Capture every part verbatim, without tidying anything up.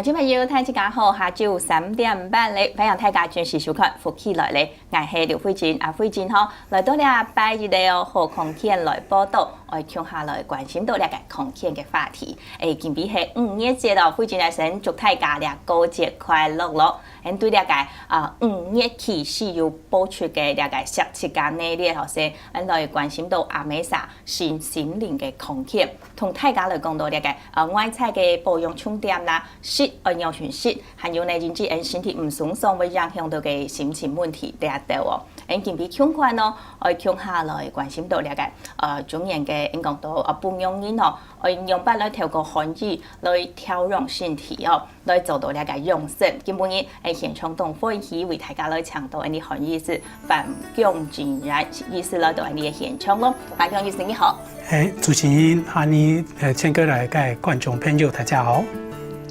小朋友，大家好，下晝三點半咧，歡迎大家準時收看《福氣來了》，𠊎係劉慧珍，阿慧珍吼，來到這拜一了哦，好康健來報到，愛共下來關心到這个康健个話題。誒，今晡日係五月節哦，慧珍來先祝大家這過節快樂咯！恁對這个啊五月起始有播出个這个食七加系列吼，先來關心到阿姆儕身心靈个康健。 同大家來講到這个，呃，外在个保養重點啦，食愛仰般食，還有呢，因為𫣆身體毋鬆爽會影響到个心情問題這兜哦。𫣆今晡日共款哦，愛共下來關心到這个，呃，中年个，𫣆講到，呃，保養人哦，愛仰般來透過漢語來調養身體哦。 來做到這个養生。今晡日，誒，現場當歡喜為大家來請到𫣆俚韓醫師范姜金然醫師來到𫣆俚个現場咯。范姜醫師你好。誒，主持人，還有，呃，全國來个觀眾朋友，大家好。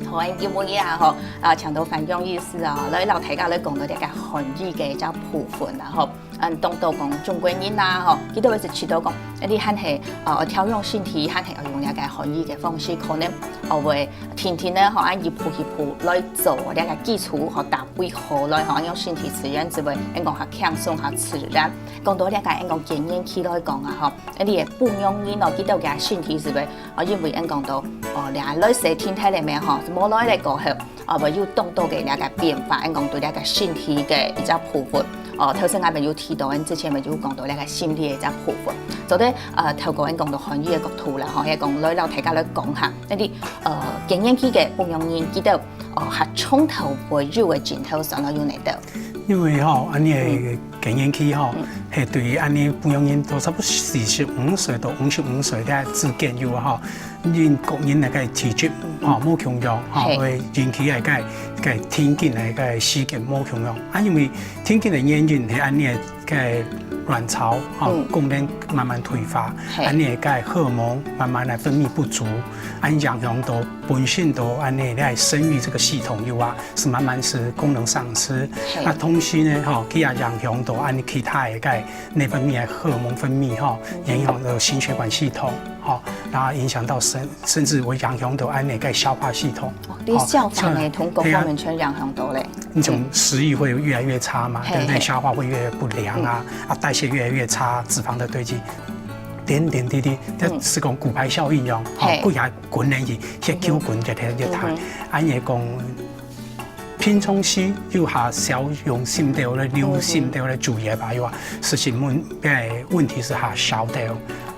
好，誒，今晡日啊，吼，啊，請到范姜醫師啊，來摎大家來講到這个漢語个一隻部分啦，吼。 嗯，當多講中國人啦，吼，佢兜會係試著講，你還係，呃，調養身體，還係愛用這个漢語个方式，可能，呃，會定定仔，吼，恁一步一步來做這个基礎，吼，打理好來，吼，讓身體自然就會，恁講較輕鬆、較自然。講到這个，恁講更年期來講啊，吼，你个保養人哦，佢兜个身體就會，呃，因為恁講到，哦，這來時停忒了咩，吼，無來了過後， 啊，會有當多个這个變化，恁講對這个身體个一隻部分。哦，頭先𠊎兜有提到，𫣆之前𠊎兜有講到這个心理个一隻部分。做得，呃，透過𫣆講到漢語个角度啦，吼，係講來摎大家來講下，該你，呃，更年期个保養人，佢兜，哦，還從頭會有个症頭上來有哪兜？因為吼，恁樣个更年期吼，嗯。係對恁樣保養人都差不多四十五歲到五十五歲个之間有吼， 因各人个體質，吼，無共樣，吼，嘿。會引起个，个停經个，个時間無共樣。啊，因為停經个原因係恁樣个卵巢，吼，嗯。功能慢慢退化，嘿。恁樣个荷爾蒙慢慢來分泌不足，恁影響到本身都恁樣个生育這个系統有啊，是慢慢是功能喪失。嘿。那同時呢，吼，佢也影響到恁樣其他个，个內分泌个荷爾蒙分泌，吼，嗯。影響到心血管系統，吼，然後影響到身 甚至會影響到恁樣个消化系統。哦，對消化呢，吼，像，同各方面全影響到咧。對啊，你種食慾會越來越差嘛，嗯。對不對？嘿，嘿。消化會越來越不良啊，嗯。啊，代謝越來越差，脂肪的堆積，點點滴滴，嗯。就係講骨牌效應樣，吼，嘿。骨也滾等去，血球滾越來越大。嗯哼。恁樣講，平常時有較少用心到咧，留心到咧，注意个吧，有啊，事情問，个問題是較少个。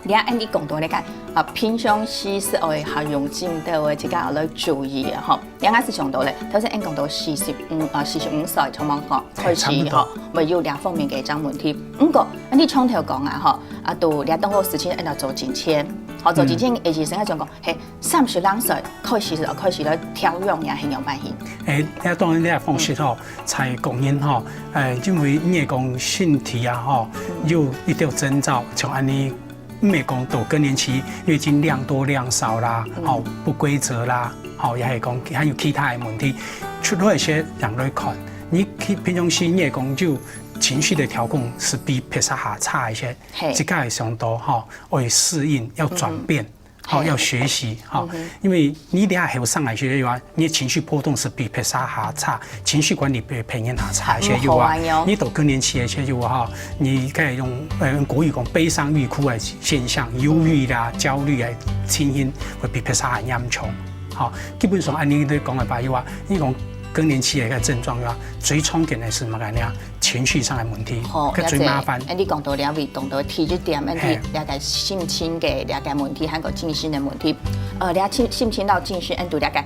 你看，恁樣講到那个 啊，平常時係愛較用心个，自家來注意个吼。這下係想到咧，頭先𫣆講到四十五，啊，四十五歲，差毋多開始，差不多。吼，會有這方面个一種問題。毋過，你從頭講啊，吼，啊，都這當多事情愛做進前，吼，做進前，嗯。醫生愛講，嘿，三十零歲開始，開始來調養也係有關係。誒，這當然這方式吼，嗯。在國人吼，誒，因為你會講身體啊，吼，嗯。有一條徵兆，像恁樣 毋係講到更年期，月經量多量少啦，嗯。吼，不規則啦，吼，也係講還有其他个問題。除了這兜來看，你去平常時你會講就情緒个調控係比別儕較差一些，嘿。自家會想到，吼，愛適應，要轉變，嗯哼。吼，嘿。要學習，吼，嗯哼。因為你這下後生个時候啊， 你个情緒波動係比別儕較差，情緒管理比別人較差一些有啊。啊，毋好啊喲。你到更年期个時候有啊，吼，你可以用，呃，用國語講悲傷欲哭个現象，憂鬱啦、焦慮个情形會比別儕較嚴重。吼，基本上恁樣來講个話，有啊，你講更年期个一個症狀啊，最常見个係麼个呢？ 情緒上个問題，好，這最麻煩。了解。恁你講到這位，講到第一點，恁嘿。你這個心情个這個問題，還有精神个問題。呃，這心，心情摎精神，恁都這個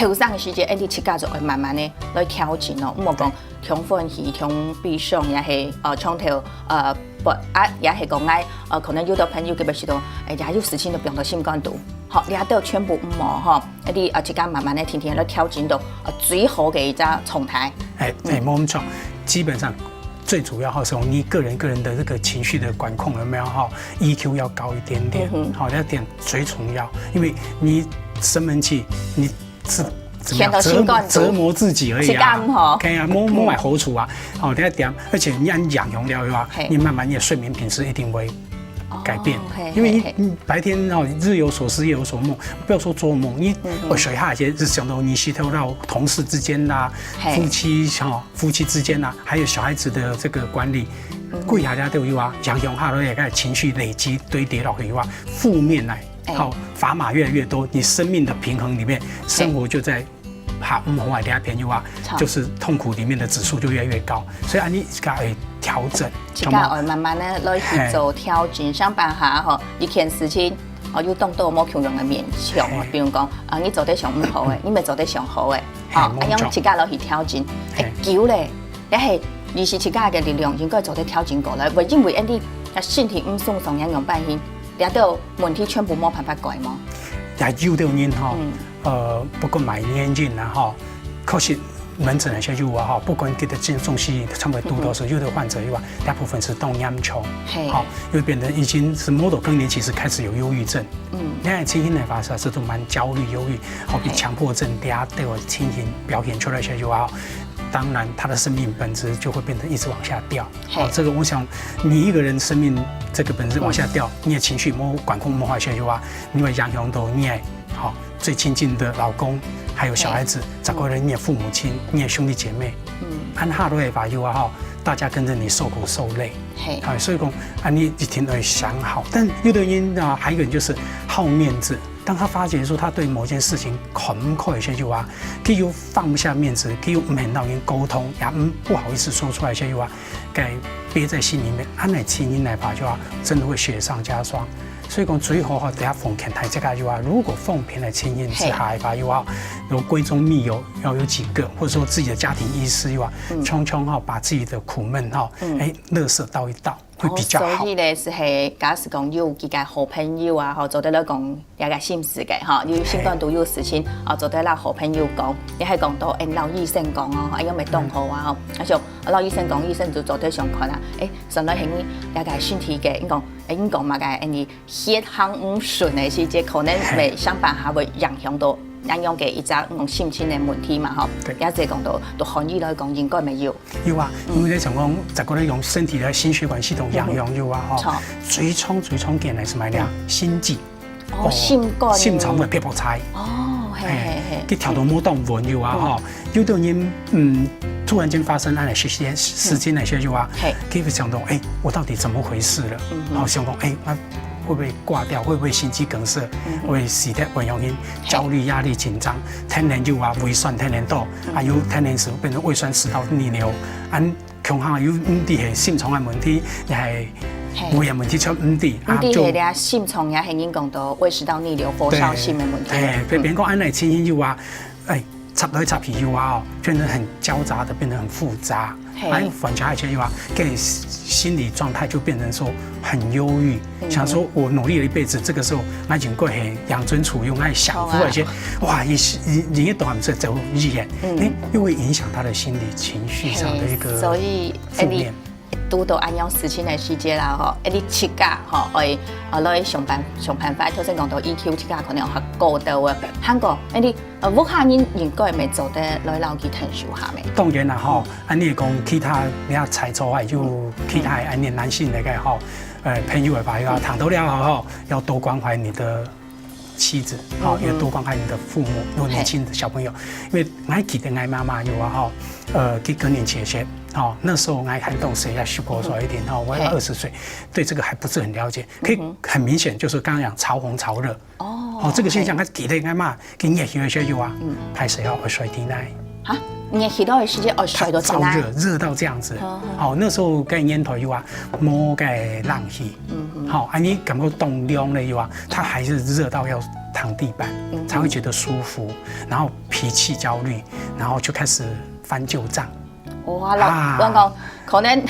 後生个時節，恁你自家就愛慢慢个來調整哦，毋好講對。忒歡喜、忒悲傷，也係，呃，從頭，呃，不安，也係講愛，呃，可能有个朋友特別係講，哎呀，有事情都放到心肝肚，好，這兜全部毋好吼。 你啊，自家慢慢个、定定來調整到，呃，最好个一隻狀態。哎，哎，嗯。無錯。基本上最主要哈，是你個人、個人的這個情緒的管控有沒有哈？E Q要高一點點，嗯哼。好，那點最重要，因為你生悶氣，你是怎麼樣，天天心肝肚，折磨，折磨自己而已啊。自家毋好。OK啊，無，無麼个好處啊。嗯。好，第二點，而且你恁養養了以後啊，嘿。你慢慢你的睡眠品質一定會哦。改变，哦，嘿，因为你，嘿，嘿。嗯，白天哦，日有所思，夜有所梦，不要说做梦，你，嗯，嗯。我水下一些日常的，你洗头到同事之间啦，嘿。夫妻哈，夫妻之间啦，还有小孩子的这个管理，嗯。跪下来都有啊，想想哈，都也开始情绪累积堆叠到有啊，负面来，哎。好，砝码越来越多，你生命的平衡里面，生活就在爬，嗯，红海底下朋友啊，好。就是痛苦里面的指数就越来越高，所以啊，你自家会调整，自家会慢慢的来去做调整，嘿。想办法吼，一件事情，哦，有当多无共样的面向，嘿。比如讲，啊，你做得上毋好的，你咪做得上好的，嘿，哦，啊，用自家落去调整，嘿。会久咧，也系，你是自家个力量应该做得调整过来，会因为恁呢，啊，身体毋松松样样半天，这个问题全部无办法改吗？也有的人吼，嗯。呃，不过买年人啊吼，可是门诊那些有啊吼，不管给的这种东西，差不多多少，嗯哼。有的患者有啊，大部分是动严重，嘿。吼，又变成已经是某种更年期是开始有忧郁症，嗯。那样情形来发生是都蛮焦虑、忧郁，好比嘿。强迫症、低压都有情形表现出来些有啊，当然他的生命本质就会变得一直往下掉。嘿。哦，这个我想你一个人生命这个本质往下掉，嗯。你的情绪没管控没好些有啊，你会影响到你的，好，最亲近的老公，还有小孩子，嘿。再过来你的父母亲，你的兄弟姐妹，嗯。按下落个话有啊吼，大家跟着你受苦受累。嘿。啊，所以讲，啊，你一定要想好。但有的人啊，还有一个人就是好面子，当他发觉说他对某件事情很不快一些就啊，佢又放不下面子，佢又毋肯同人沟通，也毋，不好意思说出来一些就啊，该憋在心里面，按呢情形来话就啊，真的会雪上加霜。所以讲最好吼，等下奉劝大家就啊，如果奉劝的情形之下的话，有啊，有闺中密友要有几个，或者说自己的家庭医师有啊，嗯。常常哈把自己的苦闷哈，嗯。哎，垃圾倒一倒，会比较好。哦，所以呢，是嘿，假使讲有几个好朋友啊，吼，做得来讲，了解心事个，吼，有心肝肚有事情，啊，做得拉好朋友讲，你还讲到，哎，老医生讲哦，哎，又没动好啊，吼，而且老医生讲，医生就做得上看啊，哎，上来很了解身体个，你讲，哎，你讲嘛个，哎，你 血行毋顺个时节，可能会想办法会影响到恁样个一只，嗯，心情个问题嘛，吼。对。也係講到，對漢醫來講，應該沒有。有啊，嗯。因為你想講，再過來用身體的心血管系統影響有啊，吼。嗯哼。著。最常最常見个係麼个呢？嗯。心悸。哦，哦，心肝。心臟會啪啪掣。哦，嘿，嘿，嘿。佢跳到無當穩有啊，嗯。吼。有的人，嗯，突然間發生恁樣个事件，事件那些有啊，嗯。嘿。佢會想到，哎，我到底怎麼回事了？嗯哼。然後想講，哎，那 會不會掛掉？會不會心肌梗塞？嗯哼。會死掉？會容易焦慮、壓力、緊張，天然就啊胃酸天然多，嗯。啊又天然係變成胃酸食道逆流，啊恐吓又毋知係心臟个問題，也係嘿。胃个問題，全毋知，啊毋知係這心臟也係人講到胃食道逆流、火燒心个問題。對。哎，別人講恁樣情形有啊， 哎，插來插去有啊，哦，變得很交雜的，變得很複雜。嘿。哎，反而而且有啊，給心理狀態就變成說很憂鬱，嗯。想說我努力了一輩子，這個時候，那已經過很養尊處優，那享福了一些，好啊。哇，你，你，你也懂，這走入醫院，嗯。哎，又會影響他的心理情緒上的一個嘿，所以，負面。哎，你 堵到恁樣事情个時節啦，吼，哎，你自家，吼，愛，呃，來想辦，想辦法。頭先講到E Q自家可能較高兜个，還過，哎，你，呃，屋下人應該乜做得來摎佢𢯭手下咩？當然啦，吼，嗯。恁樣講，其他你看在座啊，有其他恁樣男性來个，吼，呃，朋友个朋友啊，嗯。談到了，吼，要多關懷你的 妻子，啊，嗯哼。也多關懷你的父母，有年輕的小朋友。嘿。因為𠊎記得𠊎媽媽有啊，吼，呃，佢更年期个時，吼，那時候𠊎還懂事，也十九歲一點，吼，我嘿。二十歲，對這個還不是很了解。可以嗯哼。很明顯就是剛剛講潮紅潮熱，哦，哦，這個現象，嘿。𠊎記得𠊎媽，佢熱起來个時候有啊，嗯。歹勢哦，會睡天來。哈？ 你熱到个時節，哦，睡到天來。燥熱，熱到這樣子。好，好。哦，那時候該年頭有啊，無該冷氣。嗯，嗯。好，啊，你感覺凍涼了有啊，他還是熱到要躺地板，嗯，嗯。才會覺得舒服，然後脾氣焦慮，然後就開始翻舊帳。哇，老，啊。我講，可能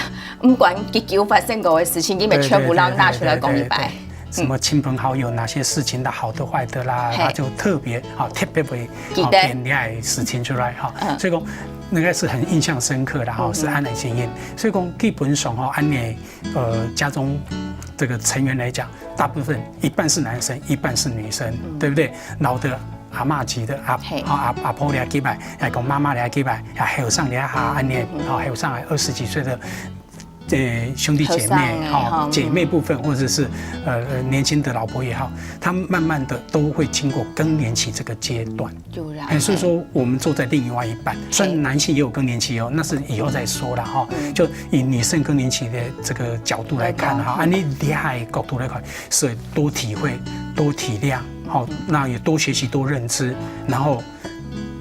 毋管幾久發生過个事情，你們全部摎拿出來講一擺。對，對，對，對，對。 什麼親朋好友哪些事情的好的壞的啦，嘿。他就特別，啊，特別會，記得。啊，編戀愛事情出來，哈。嗯。所以講，那個是很印象深刻的，哈，嗯哼。是恁樣个經驗。所以講，基本上，哈，恁樣，呃，家中這個成員來講，大部分一半是男生，一半是女生，嗯。對不對？老的阿嬤級的，阿，嘿。啊，阿，阿婆了幾擺，也講媽媽了幾擺，也後生了一下，恁樣，嗯哼。啊，後生的二十幾歲的呃，兄弟姐妹，哈，姐妹部分，或者是，呃，呃，年轻的老婆也好，他们慢慢地都会经过更年期这个阶段。有啦。哎，所以说我们坐在另外一半，虽然男性也有更年期哦，那是以后再说了哈。就以女性更年期的这个角度来看哈，啊，你厉害角度来看，所以多体会，多体谅，好，那也多学习，多认知，然后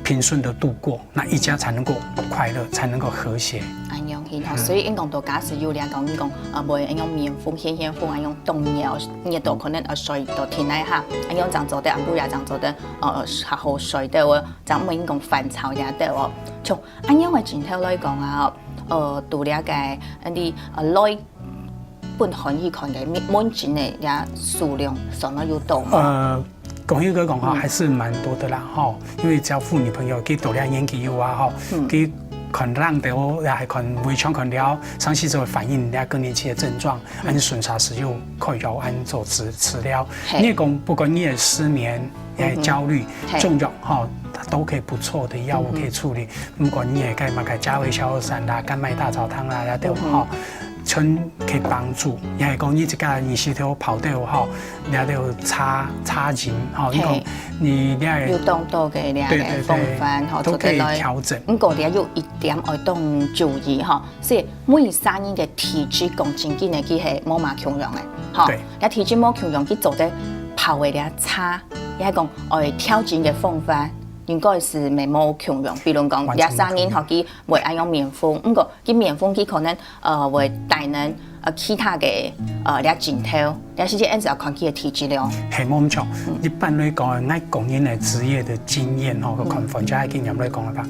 平顺的度过。 那一家才能够快乐，才能够和谐。恁樣去吼，所以應講到假使有人講，你講，呃，無恁樣面風、現現風，恁樣凍熱，熱到可能呃睡到天來下，恁樣正做得，暗晡夜正做得，呃，好好睡得，我正毋會講煩躁也得哦。像恁樣个情況來講啊，呃，除了个，你呃來本漢醫看个門診个也數量算了有多嗎？呃， 講起來講哈，還是蠻多的啦吼，因為只要婦女朋友佢到了年紀有啊吼，佢看人个哦，也還看胃腸看了，上司就會反映人家更年期的症狀，恁檢查時又靠藥安做治治療。你也講，不管你的失眠，也焦慮，中藥哈，它都可以不错的藥物可以處理。不管你也該嘛該加味消散啦，甘麥大棗湯啦，也都好。 全可以幫助。也係講你自家日時頭泡豆吼，了了茶茶飲吼，你講你了有當多个了个方法吼，都可以調整。毋過了有一點愛當注意吼，是每三人个體質講真緊个，佢係無嘛共樣个吼。對，了體質無共樣，佢做得泡个了茶，也係講愛調整个方法，應該是無無共樣。比如講，了三人吼，佢會愛用面風，毋過佢面風佢可能 呃，會帶等呃其他个呃這症頭，這時節恁時要看佢个體質了。係，無毋著。一般來講，𠊎個人个職業的經驗吼，个看法，就係經驗來講个話，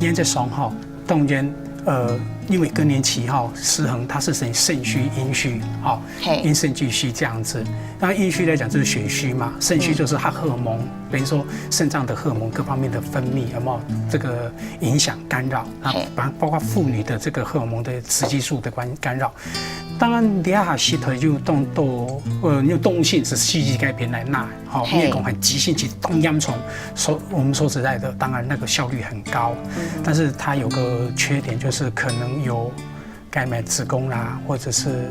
原則上吼，當然呃，因為更年期吼失衡，它是屬於腎虛陰虛吼，陰腎俱虛這樣子。那陰虛來講就是血虛嘛，腎虛就是它荷爾蒙，等於說腎臟的荷爾蒙各方面的分泌有沒有這個影響干擾？ 啊，包包括婦女的這個荷爾蒙的雌激素的干干擾。當然，這下時代又當多，呃，又動性是四肢改變來拿，吼，你也講很急性期當嚴重，說我們說實在的，當然那個效率很高，但是它有個缺點就是可能有該買子宮啦，或者是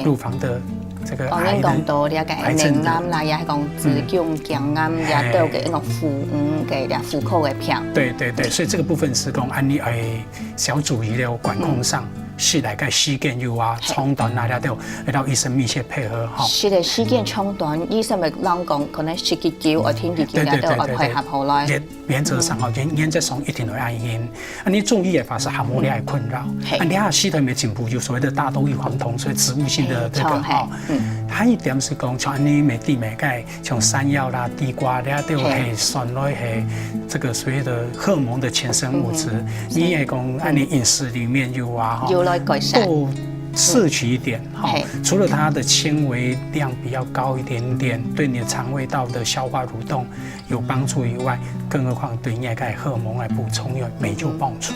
乳房的這個哦，恁講到這個癌症的癌啦，也講子宮頸癌，也都有个那種婦女个這婦科个病。對對對，所以這個部分是講，恁呢，哎，小組醫療管控上，係來个時間有啊，長短啊，這都要醫生密切配合哈。係个，時間長短，醫生會講，可能十幾久，或天幾久，這都要配合好來。 原原則上吼，原原則上一定會恁樣。啊，你中醫个話是還無這个困擾，啊，你下時代个進步有所謂的大豆異黃酮，所以植物性的這個吼。還有一點是講，像恁呢每地每个，像山藥啦、地瓜，這都係算來係這個所謂的荷爾蒙的衍生物質。你也講，恁呢飲食裡面有啊，吼，有來改善。多攝取一點，吼，除了它的纖維量比較高一點點，對你的腸胃道的消化蠕動 有幫助以外，更何況對你个荷爾蒙來補充，有沒有幫助？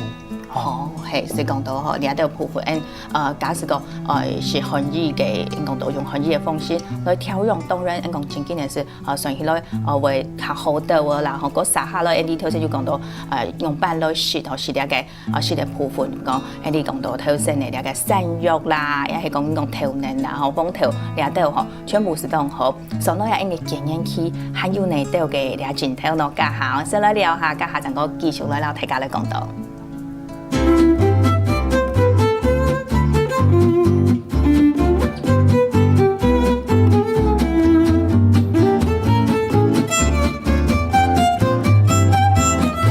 哦，係，所以講到吼，這兜部分，呃，假使講，呃，係漢醫个，講到用漢醫个方式來調養，當然，講正經个係，呃，算起來，呃，會較好兜哦，然後，該接下來，你頭先就講到，呃，用飯來食，吼，食這个，呃，食个部分，講，你講到頭先个這个山藥啦，也係講講豆奶啦，吼，紅豆這兜吼，全部係當好。 上來啊，因為更年期，還有哪兜个這症頭呢，這下先來尞下，這下正過繼續來摎大家來講到。